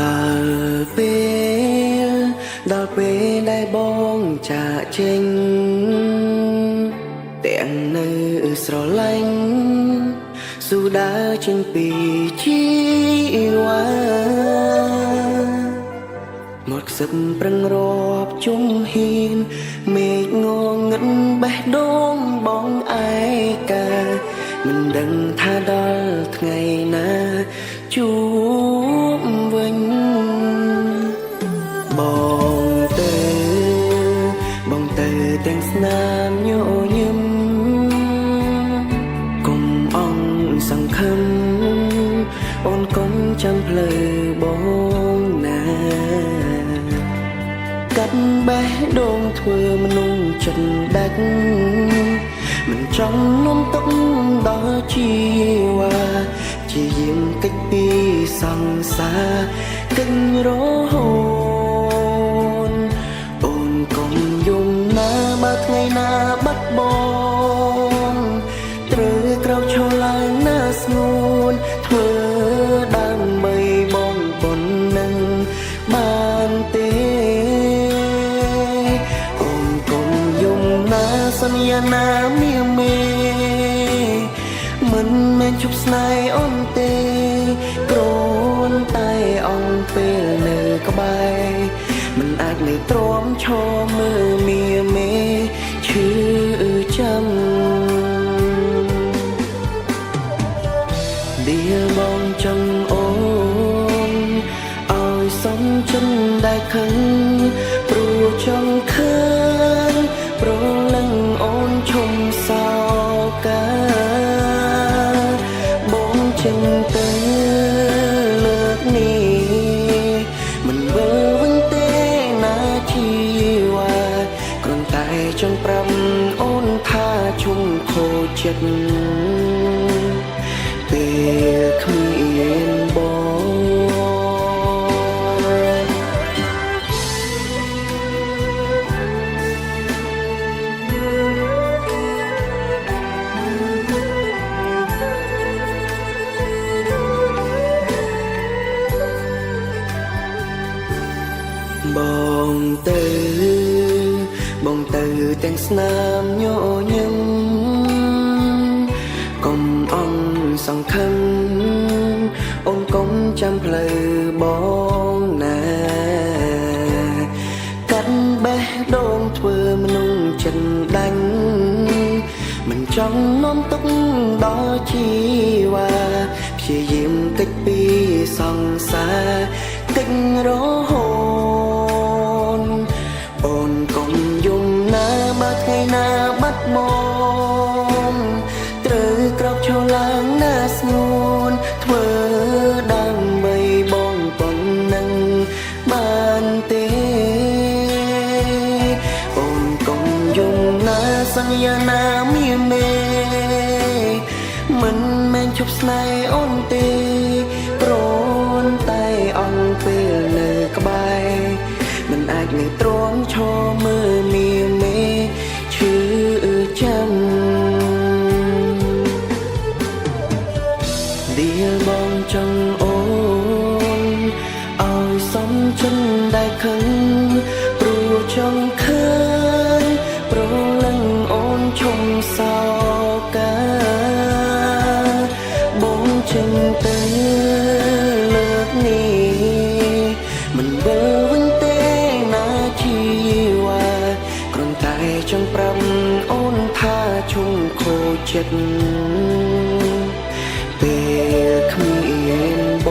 ដល់ពេលដល់ពេលដែលបងចាកចេញទាំងនៅស្រឡាញ់ស៊ូដើរចេញពីជីវ៉ាមកខ្សឹបប្រឹងរាប់ជុំហ៊ានមេឃងងឹតបេះដូងបងឯកាមិនដឹងថាដល់ថ្ងៃណាជួបវិញ បងទៅបងទៅទាំងស្នាមញញឹមកុំអងសង្ឃឹមអូនកុំចាំផ្លូវបងណាកាត់បេះដូងធ្វើមនុស្សចិត្តដាច់មិនចង់នាំទុកដល់ជីវ៉ាជាយាមកិច្ចពីសង្សារកិច្ចរហូតអូនកុំយំណាបើថ្ងៃណាបាត់បងត្រូវក្រោកឈរឡើងណាស្ងួនធ្វើដើម្បីបងប៉ុណ្ណឹងបានទេអូនកុំយំណាសន្យាណាមីមេមិនមែនជប់ស្នេហ៍អូនទេគ្រាន់តែអង្គពេលនៅក្បែរមិនអាចនៅទ្រាំឈរមើលមីមេឈឺចាំ ដៀលបងចង់អូនឲ្យសំចិនដែលខឹងព្រោះចង់ឃើញប្រលឹងអូនឈុំសោកាបងចេញទៅលើកនេះមិនវិលវិញទេណាជីវ៉ាគ្រាន់តែចង់ប្រាប់អូនថាឈុំខូចចិត្ត ពេលគ្មានបងបងទៅបងទៅទាំងស្នាមញញឹមកុំអងសង្ឃឹមអូនកុំចាំផ្លូវបងណាកាត់បេះដូងធ្វើមនុស្សចិនដាញ់មិនចង់នាំទុកដល់ជីវ៉ាព្យាយាមកិច្ចពីសង្សារកិច្ចរហូតអូនកុំយំណាបើថ្ងៃណាបាត់មកត្រូវក្រោកឈរឡើងណាស្ងួនធ្វើដើម្បីបងប៉ុណ្ណឹងបានទេអូនកុំយំណាសន្យាណាមីមេមិនមែនជប់ស្នេហ៍អូនទេគ្រាន់តែអង្គពេលនៅក្បែរមិនអាចនៅទ្រាំឈរមើលមីមេឈឺចាំ ដៀលបងចង់អូនឲ្យសំចិនដែលខឹងព្រោះចង់ឃើញប្រលឹងអូនឈុំសោកាបងចេញទៅលើកនេះមិនវិលវិញទេណាជីវ៉ាគ្រាន់តែចង់ប្រាប់អូនថាឈុំខូចចិត្ត ពេលគ្មានប